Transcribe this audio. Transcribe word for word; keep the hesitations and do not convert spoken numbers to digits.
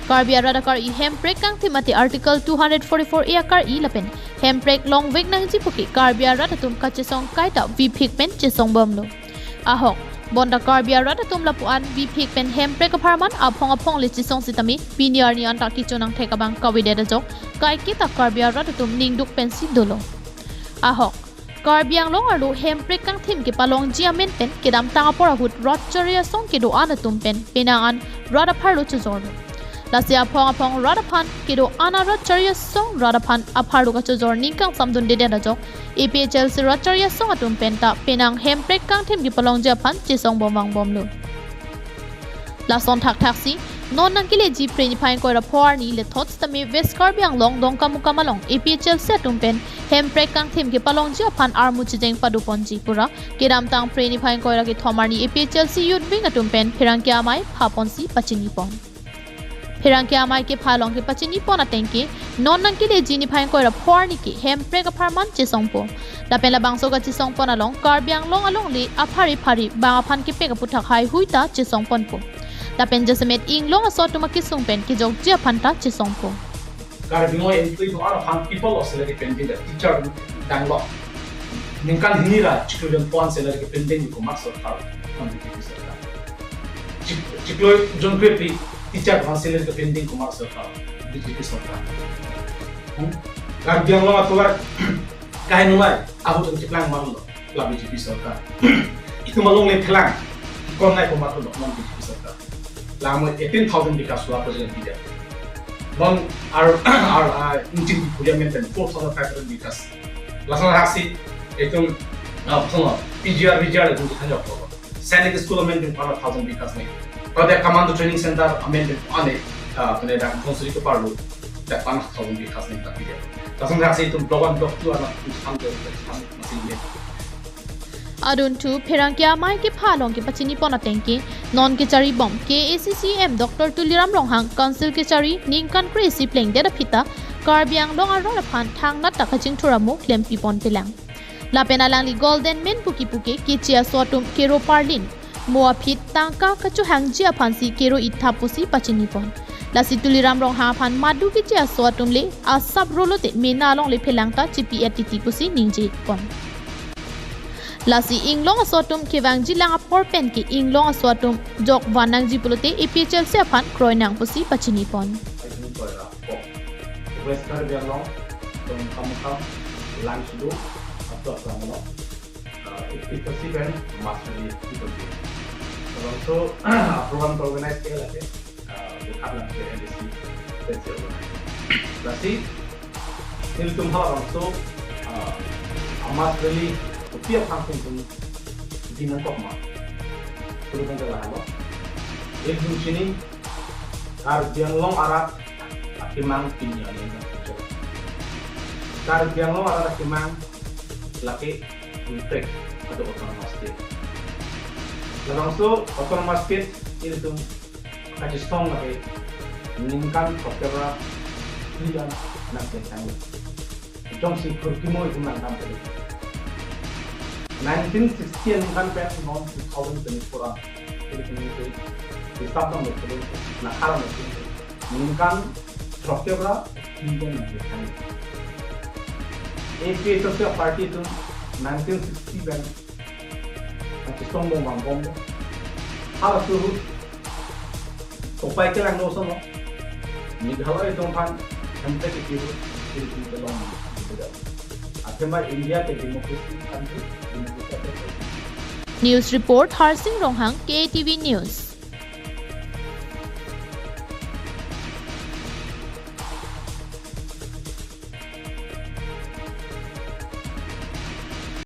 Karbi arat akar-i hemprek kangthim ate Article two hundred forty-four A akar-i lapen hemprek longvek nangji puke Karbi arat atum kachesong kaita vipik pen chesong bomlo. Ahok, bonta Karbi arat atum lapu-an vipik pen hemprek apharman aphong aphong le chesong sitame pini arni anta kichonang thek abang kavedet ajok kaiketa Karbi arat atum ningduk pensi dolo. Ahok, Karbi Anglong arlo hemprek kangthim kepalongji amen pen kedamtang apor ahut rat chari asong kedo-an atum pen penang an rat apharlo chojorlo. Lasi aphong aphong rat aphan kedo-an arat chari asong rat aphan apharlo kachojor ning kangsamdundedet ajok A P H L C rat chari asong atum penta penang hemprek kangthim kepalongji aphan chesong bom vangbomlo. Lason thakthaksi non nangkeleji Phre niphai ingkoi ra pho arni le thot sitame West Karbi Anglong Dongkamukam along A P H L C atum pen hemprek kangthim kepalongji aphan armu chijeng padoponji pura kedamtang Phre niphai ingkoi ra kethom arni A P H L C Youth Wing atum pen pherangke amei phaponsi pachinipon. Pherangke amei kepha along kepachinipon atengke non nangkeleji niphai ingkoi ra pho arni ke hemprek apharman chesongpo. Lapen labangso kachesongpon along Karbi Anglong alongle aphari phari bang aphan kepek aputhak haihui ta chesongponpo. Lapen jasemet inglong aso atum akesung pen kejokji aphan ta chesongpo. Karbi Anglong entry do-an aphan people of salary pending the teacher danglo. Ningkan hini ra chiklo jon pon salary pending ko mat sorkar, non B J P sorkar. Chik-, chiklo jon kre pi teacher pon salary pending ko mat sorkar, B J P sorkar. Hmm? Karbi Anglong atovar kaheno mai ahut an cheplang marlo la B J P sorkar. Itum alongle phelang, ikon nai ko matlo non B J P sorkar. Lamo eighteen thousand bikas la president tidak. Non ar ar ar injin di pulia maintain four thousand five hundred bikas. Lason haksi itum, ah, sono, P G R, V G R itum hanya ko. Sainik school maintain four thousand bikas ne. Pada commando training center maintain ane, ah, tene dak Dhonsiri keparlo dak panch thousand bikas ne tapi dia. Lason haksi itum block one, block two anak itum sampai sampai masih ini. Adunthu pherangke amei kepha along kepachinipon atengke non kecharibom K A A C C E M Doctor Tuliram Ronghang Council kechari ningkan kre-isi plengdet aphi ta Karbi Anglong arat aphan thangnat ta kachingthur amo klempipon pelang. Lapen alangli Golden Men puki puke keche aso atum kero parlin mo aphi tangka kachohangji aphansi kero ithap pusi pachinipon. Lasi Tuliram Ronghang aphan madu keche aso atum le asap rolo te mena alongle phelang ta chipi-et titi pusi ningjepon. Lasi inglong aso atum kevangji lang apor pen ke inglong aso atum jok van nangji pulote A P H L C aphan kroi nang pusi pachinipon. West Karbi Anglong, Dongkamukam, Langsudu, Atok Ramolo, uh, it, it was even mass rally, it was even. So, uh, program organized ke lagi, uh, bukan langsung M D C, pensi organize. Lasi, nelitum halabangso, uh, mass rally, setiap kampung pun di nangkok ma. Sulu kan jalan lo. Iltum chini, Karbi Anglong arat akemang pini ani na. Karbi Anglong arat akemang lake hemprek ado autonomous state. Labangso autonomous state ilitum kachesong lake ningkan throkkep ra phli an nangketang. Jongsi khurkimo itum nangkam pele. Nineteen sixty aningkan pen non two thousand twenty-four an. Ilitum ke hisap nang pele, nakhar nang pele. Ningkan throkkep ra phli an nangketang. A P H L C party atum nineteen sixty pen kachesong bom vangbom. Halaso ahut kopai kelangno sono. Meghalaya atum aphan hemprek kipi ahut, kipi kelong. Athema India ke democracy country, democracy country. News report, Harsing Ronghang, K A T V News.